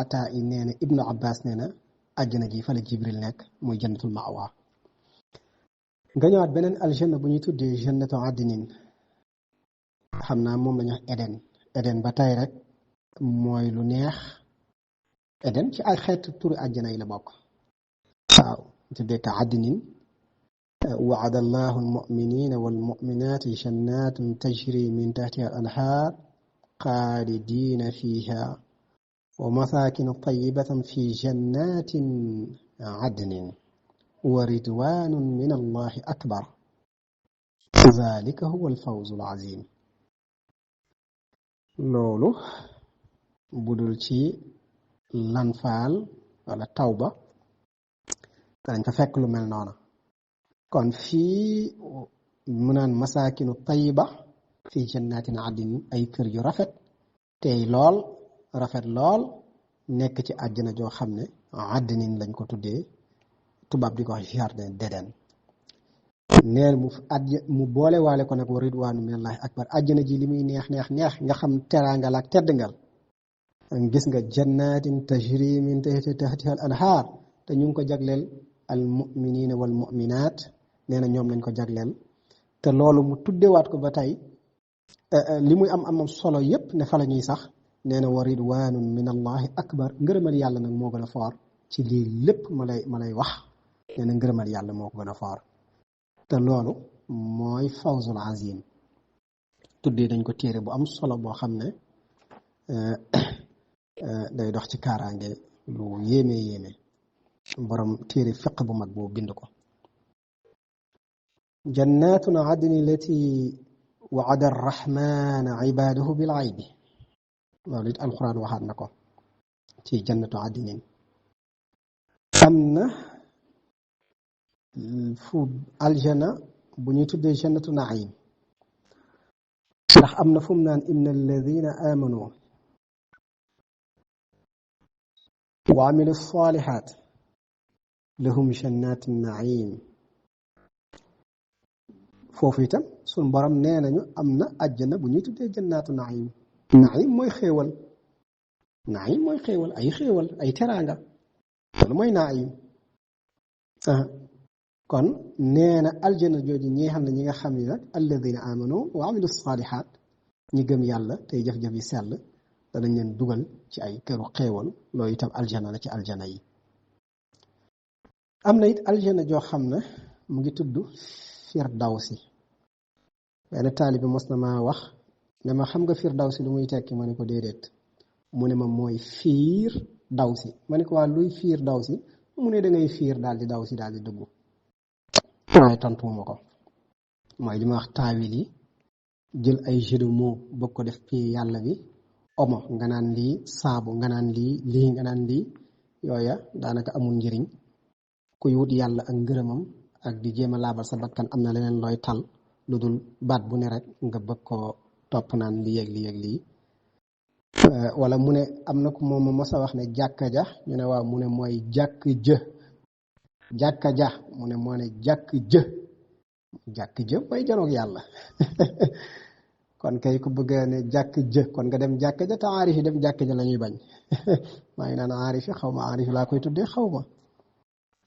ataa yi nee na ibnu abbas nee na àjjana ji fa la jibril nekk muy jannatul mawa nga ñëwaat beneen aljanna bu ñuy tuddee jannatu adnin xam naa moom la ñu wax eden ba tey rek mooy lu neex eden ci ay xeetu turi àjjana yi la bokk waaw tuddee ka adnin وعد الله المؤمنين والمؤمنات جنات تجري من تحتها الأنهار خالدين فيها ومساكن طيبة في جنات عدن ورضوان من الله أكبر ذلك هو الفوز العظيم loolu budul ci lanfaal wala tawba dañ fa fekk lu mel noona kon fii mu naan masaakinu tayiba fii jannatin adin ay kër yu rafet tey lool rafet lool nekk ci àjjana joo xam ne adnin lañ ko tuddee tubaab di ko wax jardin d'Éden neen mu boole waale ko nag wa ridwaanu minallahi akbar àjjana ji li muy neex nga xam teraanga la ak teddangal gis nga jannatin tajri min tahtiha al anhaar te ñu ngi ko jagleel al muminina wal muminat nee na ñoom lañ ko jagleel te loolu mu tuddewaat ko ba tey li muy am solo yépp ne fa la ñuy sax nee na wa ridwanun min allahi akbar ngërëmal yàlla nag moo gën a foor ci lii lépp ma lay wax nee na ngërëmal yàlla moo ko gën a foor te loolu mooy fawzul azim tuddee dañ ko téere bu am solo boo xam ne day dox ci kaaraange lu yéeme borom téere fiq bu mag boobu bind ko jannatun adni lati waada arrahman ibadahu bil aybi loolu it alquran waxaat na ko ci jannatu adnin am na fu aljana bu ñuy tuddee jannatu naim ndax am na fu mu naan inna alladina amanu wa amilu salihat lahum jannatu naim foofu itam suñ borom nee nañu am na àjjana bu ñuy tuddee jannatu naim mooy xéewal ay xéewal ay teraanga loolu mooy naim kon nee na aljana jooju ñeexal na ñi nga xam ne nag alladina amanu wa amilu salihat ñi gëm yàlla tey jëf-jëf yi sell danañ leen dugal ci ay këru xéewal loolu itam aljana la ci aljana yi. am na it aljana joo xam ne mu ngi tudd firdawsi. benn taalibi mos na maa wax ne ma xam nga firdawsi lu muy tekki ma ne ko déedéet mu ne ma mooy fiir dawsi ma ne ko waa luy fiir dawsi mu ne da ngay fiir daal di dawsi daal di dugg. waaye tontuwuma ko mooy li ma wax taawil yi jël ay jeu de mots bëgg ko def pi yàlla bi omo nga naan lii saabu nga naan lii nga naan lii yooya daanaka amul njëriñ. kuy wut yàlla ak ngërëmam ak di jéem a laabal sa bakkan am na leneen looy tal lu dul baat bu ne rek nga bëgg koo topp naan lii ak lii ak lii. wala mu ne am na ku moom mos a wax ne jàkka ja ñu ne waaw mu ne mooy jàkk jë jàkka ja mu ne moo ne jàkk jë mooy janoog yàlla kon kay ku bëgg ne jàkk jë kon nga dem jàkka ja te aarif yi dem jàkka ja la ñuy bañ maa ngi naan aarif yi xaw ma aarif laa koy tuddee xaw ma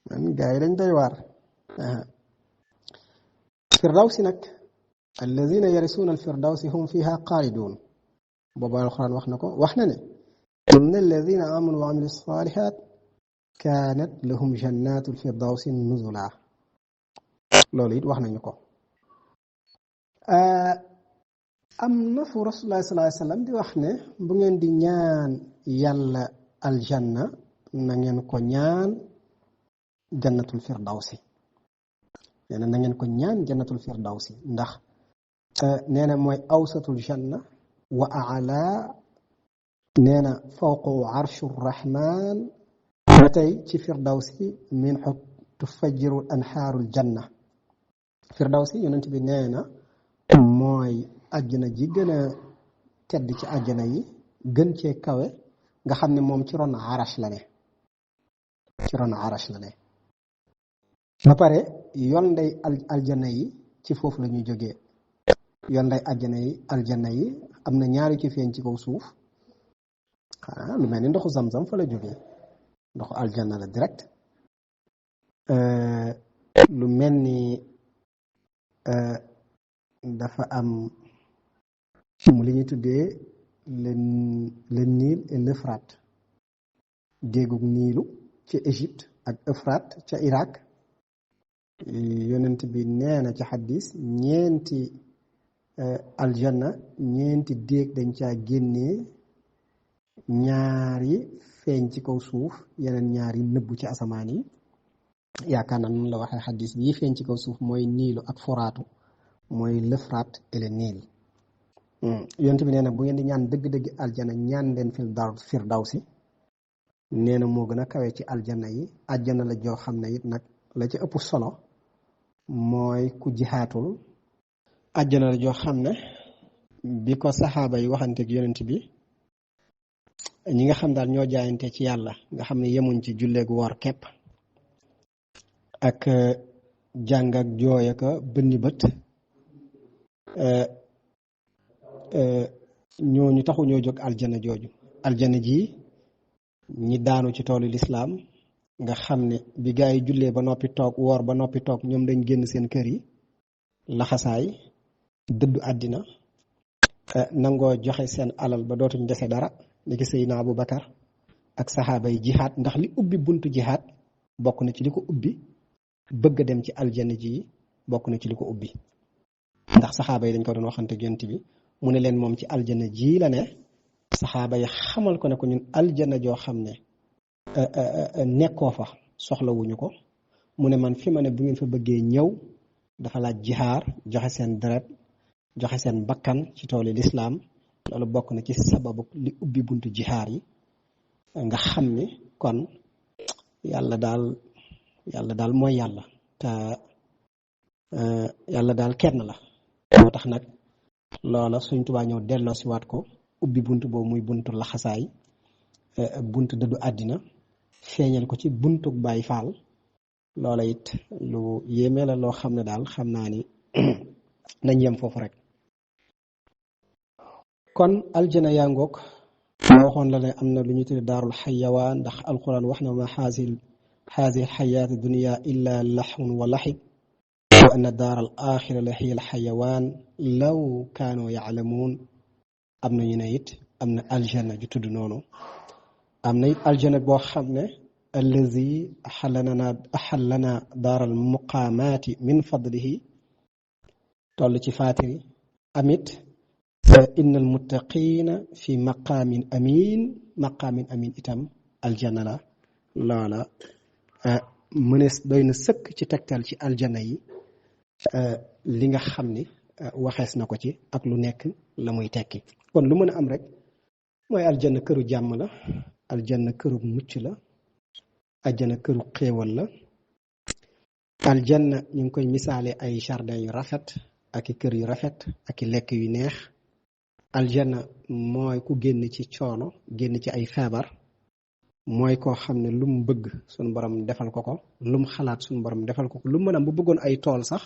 man gars yi dañ doy waar. firdawsi nag alladina yarisuuna alfirdawsi hum fiha xaalidun booba alquran wax na ko wax na ne inna alladina amanu wa amilu salihat kaanat lahum jannatu alfirdawsi nuzula loolu it wax nañu ko. am na fu rasulullah sallallahu alayhi wasallam di wax ne bu ngeen di ñaan yàlla aljanna na ngeen ko ñaan jannatul firdawsi nee na ngeen ko ñaan jannatul firdawsi ndax nee na mooy awsatul janna wa aala nee na fawqu arshu rahman ba tey ci firdawsi min xut tufajjiru anhaarul janna. firdawsi yonent bi nee na mooy àjjana ji gën a tedd ci àjjana yi gën cee kawe nga xam ne moom ci ron arash la ne ba pare yoon nday aljana yi ci foofu la ñuy jógee yoon nday aljana yi am na ñaari ci feeñ ci kaw suuf lu mel ni ndoxu zamzam fa la jógee ndoxu aljana la direct. lu mel ni dafa am mu li ñuy tuddee le Nil et l'Euphrate déegug niilu ca Égypte ak Euphrate ca Irak yonent bi nee na ci xaddis ñeenti aljanna ñeenti déeg dañ caa génnee ñaari feeñ ci kaw suuf yeneen ñaari nëbbu ci asamaan yi yaakaar naa noonu la waxee xaddis bi feeñ ci kaw suuf mooy niilu ak foraatu mooy l'Euphrate et le Nil. yonent bi nee na bu ngeen di ñaan dëgg-dëgg aljana ñaan leen firdawsi nee na moo gën a kawe ci aljana yi aljana la joo xam ne it nag la ci ëpp solo mooy ku jihaatul. aljana la joo xam ne bi ko saxaaba yi waxanteeg yonent bi ñi nga xam daal ñoo jaayante ci yàlla nga xam ne yemuñ ci julleegu woor képp ak jàng ak jooy ak bënni bët ñooñu taxu ñoo jóg aljana jooju. aljana ji ñi daanu ci toolu lislaam nga xam ne bi gaa yi jullee ba noppi toog woor ba noppi toog ñoom dañ génn seen kër yi laxasaay dëddu àddina nangoo joxe seen alal ba dootuñ dese dara ni ki Seydina Abu Bakar ak saxaaba yi jihaad ndax li ubbi buntu jihaad bokk na ci li ko ubbi bëgg a dem ci aljana ji bokk na ci li ko ubbi ndax saxaaba yi dañ ko doon waxante yonent bi mu ne leen moom ci aljana ji la ne saxaaba yi xamal ko ne ko ñun aljana joo xam ne nekkoo fa soxlawuñu ko mu ne man fi ma ne bu ngeen fa bëggee ñëw dafa laaj jihaar joxe seen deret joxe seen bakkan ci tooli lislaam loolu bokk na ci sababu li ubbi buntu jihaar yi nga xam ni kon yàlla daal mooy yàlla te yàlla daal kenn la moo tax nag loola Sëñ Tuubaa ñëw delloo si waat ko ubbi buntu boobu muy buntu laxasaay buntu dëddu àddina feeñal ko ci buntu Baay Faal loola it lu yéeme la loo xam ne daal xam naa ni nañ yem foofu rek. kon aljana yaa ngoog moo waxoon la ne am na lu ñu tudde daarul xayawaan ndax alquran wax na ma xaasi xayaatu dunia illa laxun wa laxib wa anna daaral axira la hiya al xayawaan law kaanoo yaalamuun am na ñu ne it am na aljanna ju tudd noonu am na it aljanna boo xam ne allazi axallana daaral muqaamaati min fadlihi toll ci faatiri amit innal muttaqina fi maqaamin amin itam aljanna la loola mënees doy na sëkk ci tegtal ci aljanna yi li nga xam ni waxees na ko ci ak lu nekk la muy tekki kon lu mën a am rek mooy aljanna këru jàmm la aljanna këru mucc la aljanna këru xéewal la aljanna ñu ngi koy misaale ay jardin yu rafet ak i kër yu rafet ak i lekk yu neex aljanna mooy ku génn ci coono génn ci ay feebar mooy koo xam ne lu mu bëgg suñu borom defal ko ko lu mu xalaat suñu borom defal ko ko lu mën a bu bëggoon ay tool sax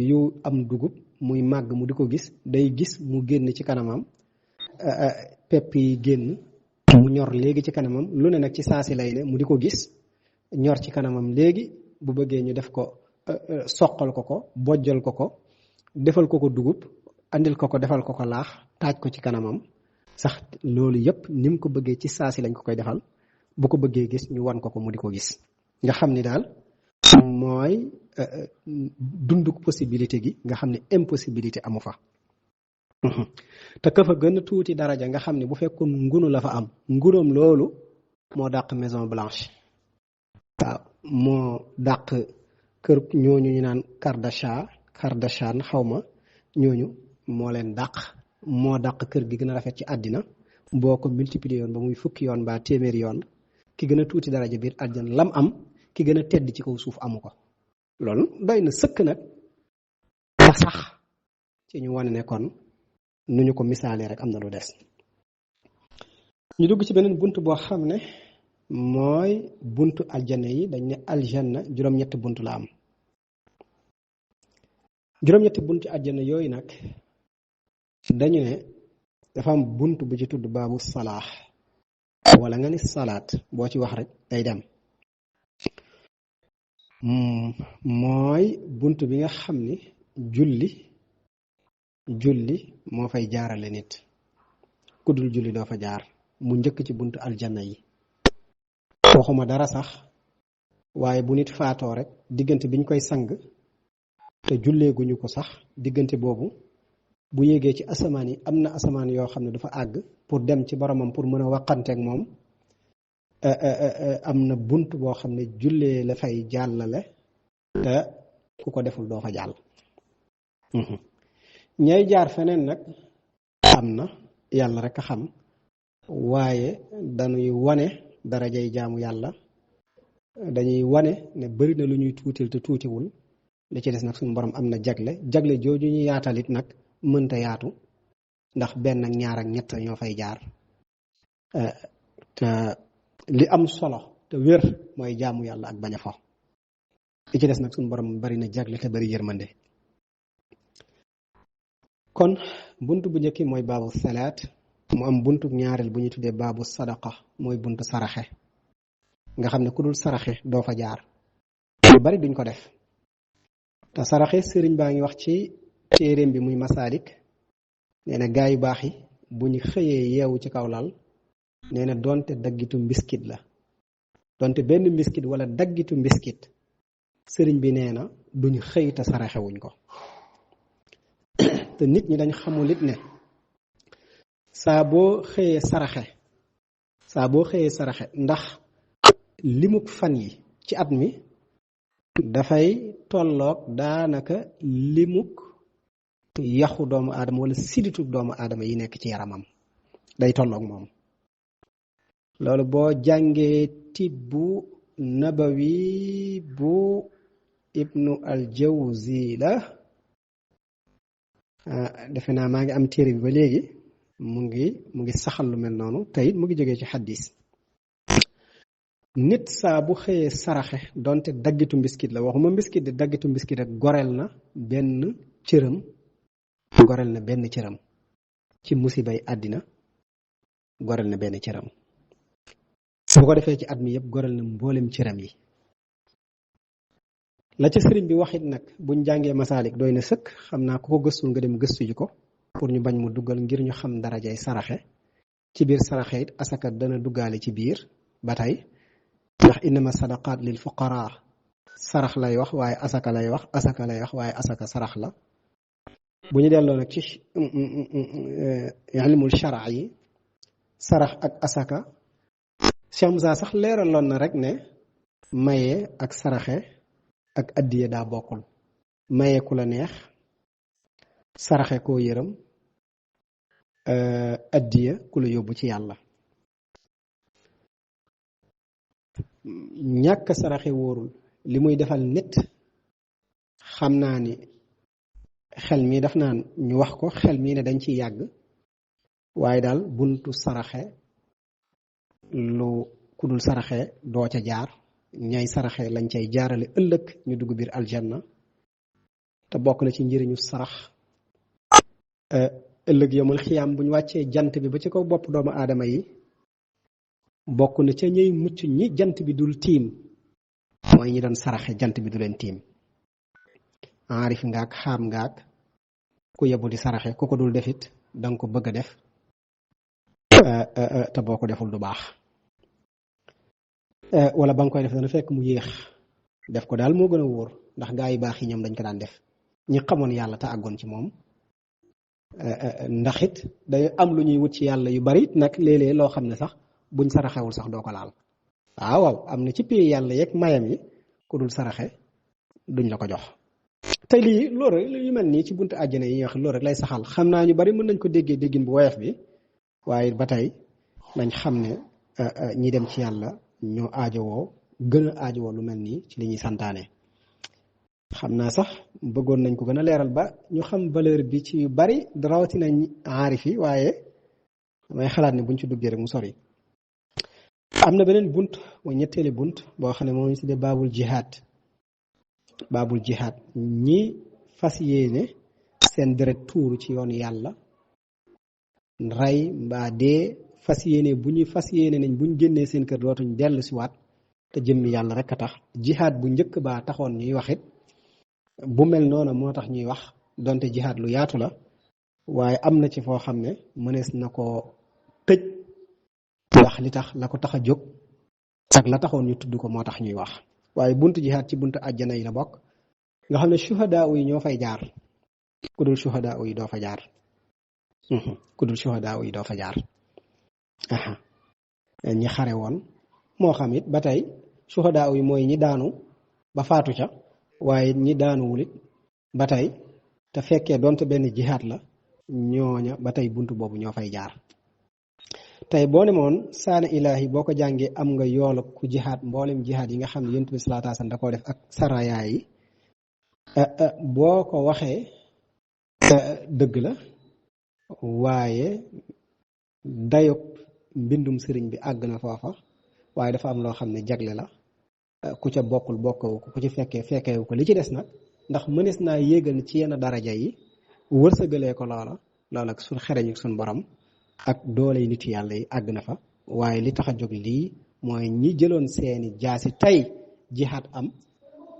yu am dugub muy màgg mu di ko gis day gis mu génn ci kanamam pepp yi génn mu ñor léegi ci kanamam lu ne nag ci saasi lay ne mu di ko gis ñor ci kanamam léegi bu bëggee ñu def ko soqal ko ko bojjal ko ko defal ko ko dugub andil ko ko defal ko ko laax taaj ko ci kanamam sax loolu yëpp ni mu ko bëggee ci saasi lañ ko koy defal bu ko bëggee gis ñu wan ko ko mu di ko gis nga xam ni daal mooy dunduk possibilité gi nga xam ne impossibilité amu fa te ka fa gën a tuuti daraja nga xam ne bu fekkoon ngunu la fa am nguróom loolu moo dàq Maison Blanche waaw moo dàq kër ñooñu ñu naan Kardashian xawma ñooñu moo leen dàq moo dàq kër gi gën a rafet ci àddina boo ko multiplier yoon ba muy fukki yoon ba téeméeri yoon ki gën a tuuti daraja biir àddina lam am ki gën a tedd ci kaw suuf amu ko loolu doy na sëkk nag ba sax ci ñu wane ne kon nu ñu ko misaalee rek am na lu des ñu dugg ci beneen bunt boo xam ne mooy buntu aljanna yi dañ ne aljanna juróom-ñetti bunt la am juróom-ñetti buntu aljanna yooyu nag dañu ne dafa am bunt bu ci tudd baabu salaax wala nga ni salaat boo ci wax rek day dem mooy bunt bi nga xam ni julli moo fay jaarale nit ku dul julli doo fa jaar mu njëkk ci buntu aljanna yi waxuma dara sax waaye bu nit faatoo rek diggante biñ koy sang te julleeguñu ko sax diggante boobu bu yéegee ci asamaan yi am na asamaan yoo xam ne dafa àgg pour dem ci boromam pour mën a waqanteeg moom am na bunt boo xam ne jullee la fay jàllale te ku ko deful doo fa jàll ñay jaar feneen nag am na yàlla rek a xam waaye dañuy wane darajay jaamu yàlla dañuy wane ne bari na lu ñuy tuutil te tuutiwul li ci des nag suñu borom am na jagle jooju ñu yaatalit nag mënta yaatu ndax benn ak ñaar ak ñett ñoo fay jaar te li am solo te wér mooy jaamu yàlla ak bañ a fo li ci des nag suñu borom bari na jagle te bari yërmande kon buntu bu njëkki mooy baabu salaat mu am buntu ñaareel bu ñu tuddee baabu sadaqa mooy buntu saraxe nga xam ne ku dul saraxe doo fa jaar lu bari duñ ko def te saraxe sëriñ baa ngi wax ci téeréem bi muy masaalik nee na gaa yu baax yi bu ñu xëyee yeewu ci kaw lal nee na donte daggitu mbiskit la donte benn mbiskit wala daggitu mbiskit sëriñ bi nee na duñ xëy te saraxewuñ ko te nit ñi dañ xamul it ne saa boo xëyee saraxe ndax limuk fan yi ci at mi dafay tolloog daanaka limuk yaxu doomu aadama wala siditu doomu aadama yi nekk ci yaramam day tolloog moom loolu boo jàngee tibbu nabawi bu ibnu aljawzi la defe naa maa ngi am téere bi ba léegi mu ngi saxal lu mel noonu te it mu ngi jógee ci xaddis nit saa bu xëyee saraxe donte daggitu mbiskit la waxuma mbiskit de daggitu mbiskit rek goreel na benn cëram ci musibay àddina goreel na benn cëram bu ko defee ci at mi yëpp goreel na mboolem cëram yi la ca sëriñ bi waxit nag buñ jàngee masaalik doy na sëkk xam naa ku ko gëstul nga dem gëstu ji ko pour ñu bañ mu duggal ngir ñu xam darajay saraxe ci biir saraxe it asaka dana duggaale ci biir ba tey ndax innama sadaqaat lil fuqara sarax lay wax waaye asaka lay wax asaka lay wax waaye asaka sarax la bu ñu delloo nag ci ilmul shara yi sarax ak asaka Cheikh Moussa sax leeraloon na rek ne maye ak saraxe ak addiye daa bokkul maye ku la neex saraxe koo yërëm addiya ku la yóbbu ci yàlla ñàkk saraxe wóorul li muy defal nit xam naa ni xel mi daf naan ñu wax ko xel mii ne dañ ciy yàgg waaye daal buntu saraxe lu ku dul saraxe doo ca jaar ñay saraxe lañ cay jaarale ëllëg ñu dugg biir aljanna te bokk na ci njëriñu sarax ëllëg yomul xiyaam bu ñu wàccee jant bi ba ci kaw bopp doomu aadama yi bokk na ca ñëy mucc ñi jant bi dul tiim mooy ñi doon saraxe jant bi du leen tiim aarif ngaak xaam ngaak ku yebu di saraxe ku ko dul defit danga ko bëgg a def te boo ko deful du baax wala ba nga koy def dana fekk mu yéex def ko daal moo gën a wóor ndax gaa yi baax yi ñoom dañ ko daan def ñi xamoon yàlla te àggoon ci moom ndax it day am lu ñuy wut ci yàlla yu bari nag léeg-léeg loo xam ne sax buñ saraxewul sax doo ko laal waaw am na ci pay yàlla yeeg mayam yi ku dul saraxe duñ la ko jox te lii loolu rek yu mel nii ci buntu àjjana yi ñuy wax loolu rek lay saxal xam naa ñu bari mën nañ ko déggee déggin bu woyof bi waaye ba tey nañ xam ne ñi dem ci yàlla ñoo aajowoo gën a aajowoo lu mel nii ci li ñuy santaane xam naa sax bëggoon nañ ko gën a leeral ba ñu xam valeur bi ci yu bari rawatina aarif yi waaye damay xalaat ne buñ ci duggee rek mu sori am na beneen bunt mooy ñetteeli bunt boo xam ne moom ñu tuddee baabul jihaad ñi fas yéene seen deret tuuru ci yoon yàlla rey mbaa dee fas yéene bu ñuy fas yéene nañ buñ génnee seen kër dootuñ dellu si waat te jëmmi yàlla rek a tax jihaad bu njëkk baa taxoon ñuy wax it bu mel noonu moo tax ñuy wax donte jihaad lu yaatu la waaye am na ci foo xam ne mënees na ko tëj wax li tax la ko tax a jóg ak la taxoon ñu tudd ko moo tax ñuy wax waaye buntu jihaad ci buntu àjjana yi la bokk nga xam ne shuhadaa yi ñoo fay jaar ku dul shuhadaa yi doo fa jaar ku dul shuhadaa yi doo fa jaar ñi xare woon moo xam it ba tey shuhadaa yi mooy ñi daanu ba faatu ca waaye ñi daanuwul it ba tey te fekkee donte benn jihaad la ñooña ba tey buntu boobu ñoo fay jaar tey boo ne moon saana ilaahi boo ko jàngee am nga yoolab ku jihaad mboolem jihaad yi nga xam ne yonent bi sallallahu alayhi wasallam da koo def ak sarayaa yi boo ko waxee dëgg la waaye dayob mbindum sëriñ bi àgg na foofa waaye dafa am loo xam ne jagle la ku ca bokkul bokkawu ko ku ci fekkeewu ko li ci des nag ndax mënees naa yéegal ci yenn daraja yi wërsëgalee ko loola ak suñ xereñ ak suñ borom ak doole yi nit yàlla yi àgg na fa waaye li tax a jóg lii mooy ñi jëloon seeni jaasi tey jihaad am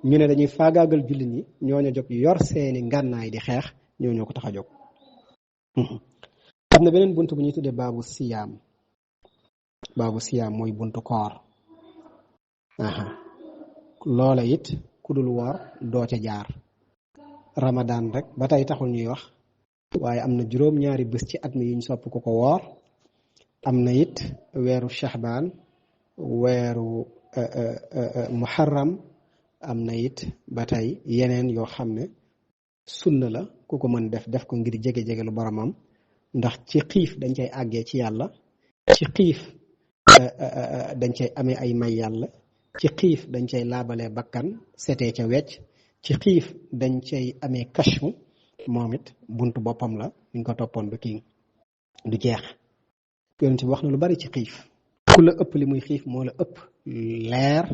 ñu ne dañuy faagaagal jullit ñi ñooñu jóg yor seeni ngànnaay di xeex ñoo ko tax a jóg am na beneen bunt bu ñuy tuddee baabu siyaam mooy buntu koor loola it ku dul woor doo ca jaar Ramadan rek ba tey taxul ñuy wax waaye am na juróom-ñaari bés ci at mi yuñ sopp ku ko woor am na it weeru Shahbaan weeru Muharram am na it ba tey yeneen yoo xam ne sunna la ku ko mën def ko ngir jege-jege lu boromam ndax ci xiif dañ cay àggee ci yàlla ci xiif dañ cay amee ay may yàlla ci xiif dañ cay laabalee bakkan setee ca wecc ci xiif dañ cay amee kashfu moom it buntu boppam la ñu ko toppoon ba kii du jeex yonent bi wax na lu bari ci xiif ku la ëpp li muy xiif moo la ëpp leer